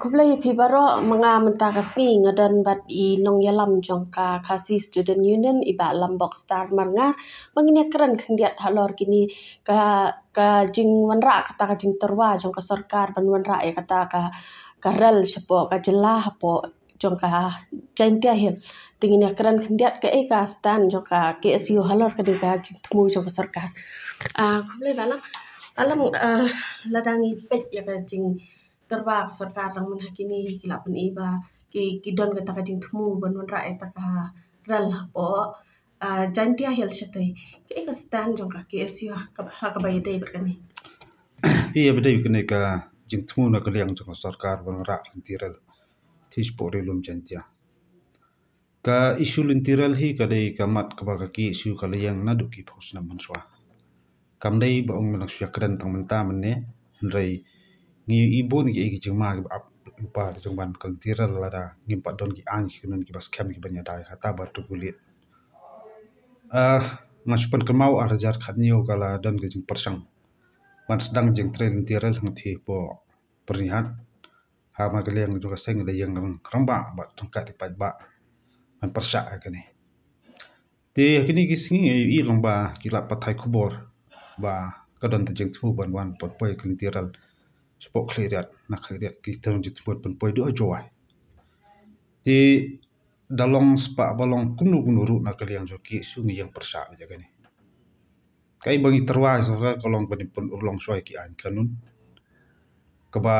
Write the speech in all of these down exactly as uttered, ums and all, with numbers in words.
Khublei ïa phi baroh. Ma nga mynta ka sngi nga don bad i nongïalam jong ka Khasi Student Union, i Bah Lambok Star Marngar, ba ngin ïakren khyndiat halor kine ka, ka jingwanrah kata ka jingtyrwa jong ka sorkar ban wanrah ïa kata ka, ka rel shapoh ka jylla hapoh jong ka Jaintia Hills. Te ngin ïakren khyndiat kaei ka stand jong ka K S U halor kane ka jingthmu jong ka sorkar. Ah, khublei Bah Lam. Bah Lam, ah, lada ngi peit ïa ka jingtyrwa ka sorkar, tang mynta kine ki la pyni ba ki, ki don kata ka jingthmu ban wanrah ïa kata ka rel hapoh, ah, Jaintia Hills shatei. Kaei ka stand jong ka K S U ha ka, ha kaba ïadei bad kane? Ïa, ba dei kane ka jingthmu na ka liang jong ka sorkar ban wanrah lynti rel shapoh ri lum Jaintia. Ka issue lynti rel hi ka dei ka mat kaba ka K S U ka la ïeng naduh ki phew snem mynshuwa. Kam dei ba ong mynta shu ïakren tang mynta mynne, hynrei ngi i bun ki, ki jingma kiba ap lypa jong ban ka lynti rel lada ngim pat don ki aiñ ki kynhun kiba skhem kiban ïada ïa kata ban regulate. Ah, nga shu pynkynmaw ar hajar khathynñiew ka la don ka jingpyrshang ban sdang jingtrei lynti rel hangtei hapoh Byrnihat. Ha ma ka liang jong ka seng la ïeng rangbah bad ryngkat i paidbah ban pyrshah ïa kane. Te ha kine ki sngi ngi ïohi lang ba ki lad pathai khubor ba ka don ka jingthmu ban wan pynpoi ka lynti rel shapoh Khliehriat, na Khliehriat ki don jingthmu pynpoi duh ha Jowai. Te da long spah ba long kumno kumno ruh na ka liang jong ka K S U ngi ïeng pyrshah ïa kane. Kaei ba ngi tyrwa ïa ka sorkar ka long ban pynurlong shuwa ïa ki aiñ kanun kaba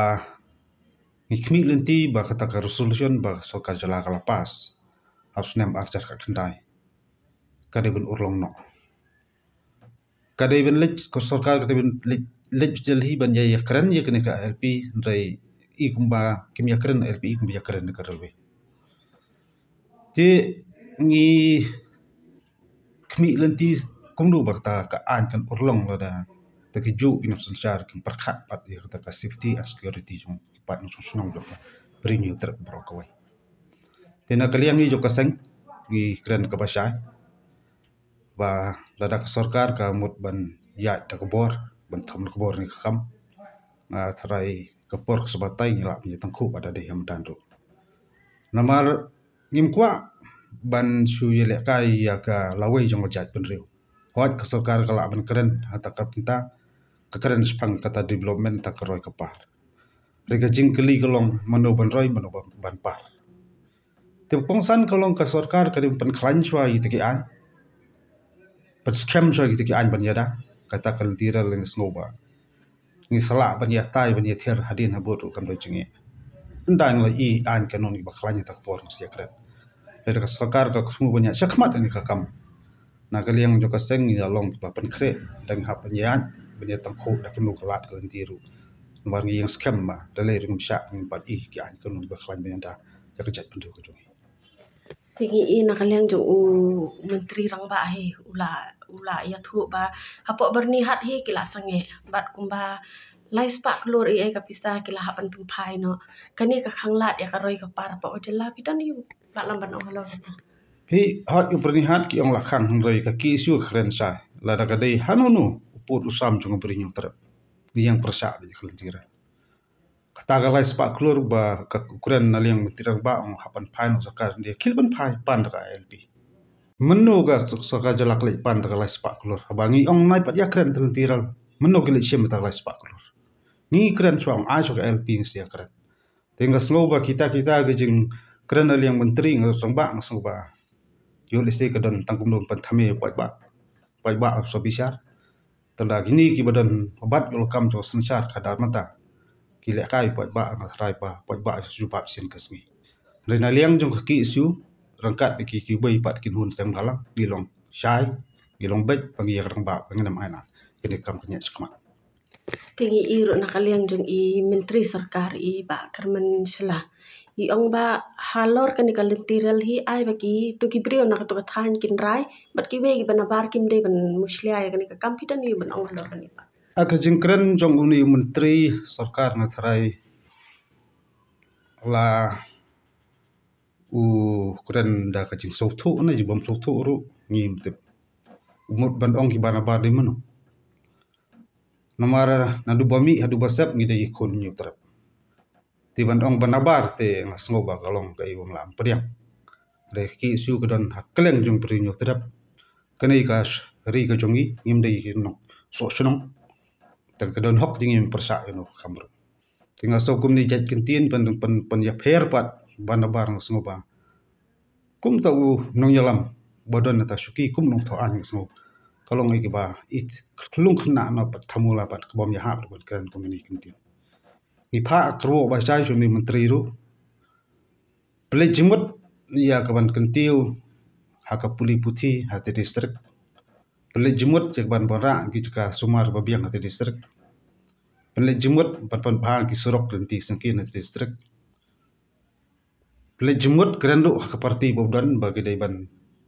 ngi khmih lynti ba kata ka resolution ba ka sorkar jylla ka la pass ha u snem ar hajar khatkhyndai. Ka dei ban urlong noh. Ka dei ban leit, ka sorkar ka dei ban leit, leit Delhi ban ïa, ïakren ïa kane ka I L P, hynrei i kumba kim ïakren I L P, i kumba ïakren ka railway. Te ngi khmih lynti kumno ba kata ka aiñ kan urlong lada kata ki juh ki nongsynshar kim pyrkhat pat ïa kata ka safety and security jong ki paid nongshong shnong jong ka Bri Hynñiewtrep baroh kawei. Te na ka liang ngi jong ka seng ngi kren kaba shai ba lada ka sorkar ka mut ban ïaid da ka bor, ban thom da ka bor ïa kane ka kam, nga tharai ka por kaba shai ngi lah ban ïa tyngkhuh bad da dei ha madan ruh. Namar ngim kwah ban shu ïalehkai ïa ka lawei jong ka jaitbynriew. Hooid ka sorkar ka lah ban kren ha kata ka bynta, ka kren shaphang kata development, kata ka roi ka par. Hynrei ka jingkylli ka long mano ban roi, mano ban, ban par. Te ba kongsan ka long ka sorkar ka dei ban pynkhlaiñ shuwa ïa kita ki aiñ, pynskhem shuwa ïa kita ki aiñ ban ïada. Kata ka lynti rel ngi sngew ba ngi sa lah ban ïatai ban ïathiar hadien habud ruh kam don jingeh. Ynda ngi la i aiñ kanun kiba khlaiñ ha kata ka por ngi sa ïakren. Lada ka sorkar ka thmu ban ïaid shakhmat ïa kane ka kam, na ka liang jong ka seng ngi la long ba pynkhreh, dang hap ban ïaid ban ïa tyngkhuh da kano ka lad ka lynti ruh. Namar ngi ïeng skhem ba da lei ruh ngim shah ngim pat i ki aiñ kanun ba khlaiñ ban ïada ïa ka jaitbynriew ka jong ngi. Te ngi i na ka liang jong u Myntri Rangbah hi, u la, u la ïathuh ba hapoh Byrnihat hi ki la sangeh bad kumba lai spah klur ei ei ka pisa ki la hap ban pynphai noh. Kane ka khanglad ïa ka roi ka par hapoh ka jylla, phi don ïa u Bah Lam ban ong halor kata? Phi, hooid u Byrnihat ki ong la khang, hynrei ka K S U ka kren shai. Lada ka dei hano hano u pud u sam jong ka Bri Hynñiewtrep, ngi ïeng pyrshah ïa ka lynti rel. Kata ka lai spah klur ba ka kren na liang Myntri Rangbah ong hap ban phai na sorkar India, khie ban phai pan da ka I L P. Mynno ka sorkar jylla ka leit pan da ka lai spah klur? Haba ngi ong nai pat ïakren da ka lynti rel, mynno ki leit shim da ka lai spah klur? Ngi kren shuwa, ong ai shuwa ka I L P ngi sa ïakren. Te nga sngew ba kita kita ki jingkren na liang Myntri Rangbah nga sngew ba ïoh lehse ka don tang kumno ban thymmai paidbah, paidbah sngewbha bishar. Te lada kine kiba don bad ïoh lakam jong ka synshar khadar mynta ki lehkai paidbah, nga tharai ba paidbah shu jubab sien ka sngi. Hynrei na liang jong ka K S U ryngkat bad ki, kiwei pat ki kynhun sem galang, ngi long shai, ngi long beit ba ngi ïa ka rangbah ba ngin ym ailad. Kane ka kam kan ïaid shakhmat. Te ngi i ruh na ka liang jong i Myntri Sorkar i Bah Kyrmen Shylla, i ong ba halor kane ka lynti rel hi ai ba kito ki briew na kato ka thaiñ kin rai bad kiwei kiba nabar kim dei ban mushlia ïa kane ka kam, phi don ïa u ban ong halor kane pat? Ha ka jingkren jong une u Myntri Sorkar nga tharai la u kren da ka jingsngewthuh ne jingbym sngewthuh ruh ngim tip. U mut ban ong kiba nabar dei mano? Namar naduh ba mih haduh ba sep ngi dei ki khun Hynñiewtrep. Te ban ong ba nabar te nga sngew ba ka long kaei ba ym lah ban pdiang. Hynrei ka KSU ka don ha kylleng jong ka Ri Hynñiewtrep. Kane ka ri ka jong ngi, ngim dei ki nongsoh shnong. Te ka don hok jong ngi ban pyrshah ïa kano ka kam ruh. Te nga sngew kumne jait kyntien pyn, pyn, pynïapher pat ba nabar nga sngew ba kumta u nongïalam ba don na ta shuki kum u nongthoh aiñ nga sngew ka long ïa kiba i khlung khynnah na pat thamula pat ka bym ïahap ruh ban kren kumne kyntien. Ngi phah kyrwoh ba shai sha une u myntri ruh. Pynleit jingmut ïa ka ban kyntiew ha ka pule puthi ha te district. Pynleit jingmut ïa ka ban wanrah ki jaka sumar ba biang ha te district. Pynleit jingmut ban pynbha ki surok lynti syngkien ha te district. Pynleit jingmut kren ruh ha ka parti ba u don ba ki dei ban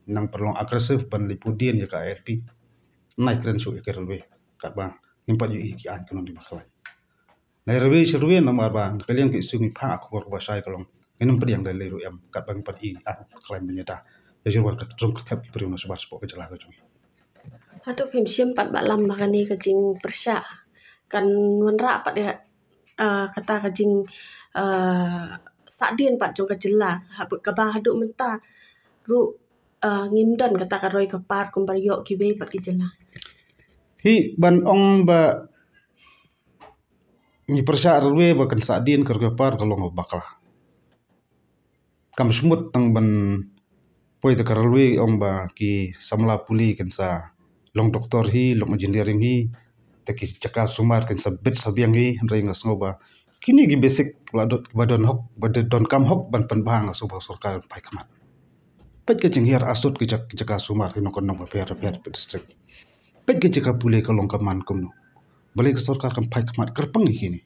nang pynlong aggressive ban leit pudien ïa ka ILP. Nai kren shuh ïa ka railway katba ngim pat ïohi ki aiñ kano dei ba khlaiñ. Nai railway sha railway namar ba na ka liang ka KSU ngi phah khubor ba shai ka long ngin ym pdiang lei lei ruh em katba ngim pat ïohi aiñ ba khlaiñ ban ïada. Ïa jur wan ka rung kyrthep ki briew na shabar shapoh ka jylla ka jong ngi. Hato phim shim pat ba lam ba kane ka jingpyrshah kan wanrah pat ïa, ah, kata ka jing, ah, sahdien pat jong ka jylla, ha, kaba haduh mynta ruh, ah, ngim don kata ka roi ka par kumba ïoh kiwei pat ki jylla. Hi ban ong ba ngi pyrshah railway ba kan sahdien ka roi ka par ka long ba bakla. Kam shmut tang ban poi ta ka railway ong ba ki samla pule kan sa long doktor hi, long engineering hi, ta ki jaka sumar kan sa bit sa biang hi, hynrei nga sngew ba kine ki basic ba don, ba don hok, ba don kam hok ban pynbha nga sngew ba sorkar phai khmat. Peit ka jinghiar asut ki jak-, jaka sumar hi nongkynnoh ba pher pher district. Peit ka jaka pule ka long ka man kumno. Balei ka sorkar kam phai khmat kyrpang hi kine.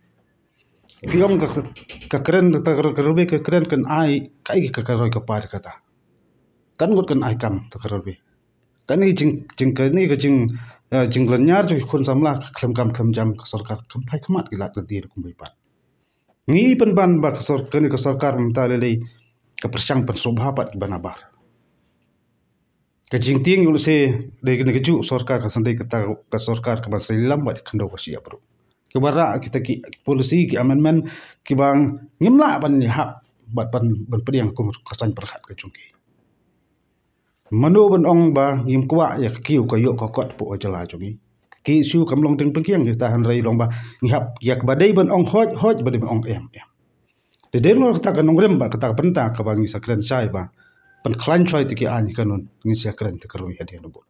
Ki ong ka, ka kren, ta ka railway ka kren kan ai, kaei ka, ka roi ka par kata. Kan ngut kan ai kam ta ka railway. Kane jing, jing, kane ka jing, eh, jinglynñiar jong ki khun samla ka khlem kam khlem jam ka sorkar kam phai khmat ki lad lynti ruh kumba pat. Ngi pynban ba ka sor-, kane ka sorkar mynta lei lei ka pyrshang pynsngewbha pat kiba nabar. Ka jingtieng ïoh lehse dei kane kajuh sorkar ka sa dei kata ka sorkar kaba sa ïalam bad khyndew ka shyiap ruh. Kiba rah kita ki policy ki amendment kiba ngim lah ban ïahap bad ban, ban pdiang kum ka saiñ pyrkhat ka jong ki. Mano ban ong ba ngim kwah ïa ka kiew ka ïoh ka kot hapoh ka jylla jong ngi. Ka KSU kam long teng pynkiang kita hynrei long ba ngi hap ïa kaba dei ban ong hooid hooid, ba dei ban ong em em. Te dei ruh kata ka nongrim bad kata ka bynta kaba ngi sa kren shai ba pynkhlaiñ shai te ki aiñ kanun ngin sa kren te ka roi hadien u bud.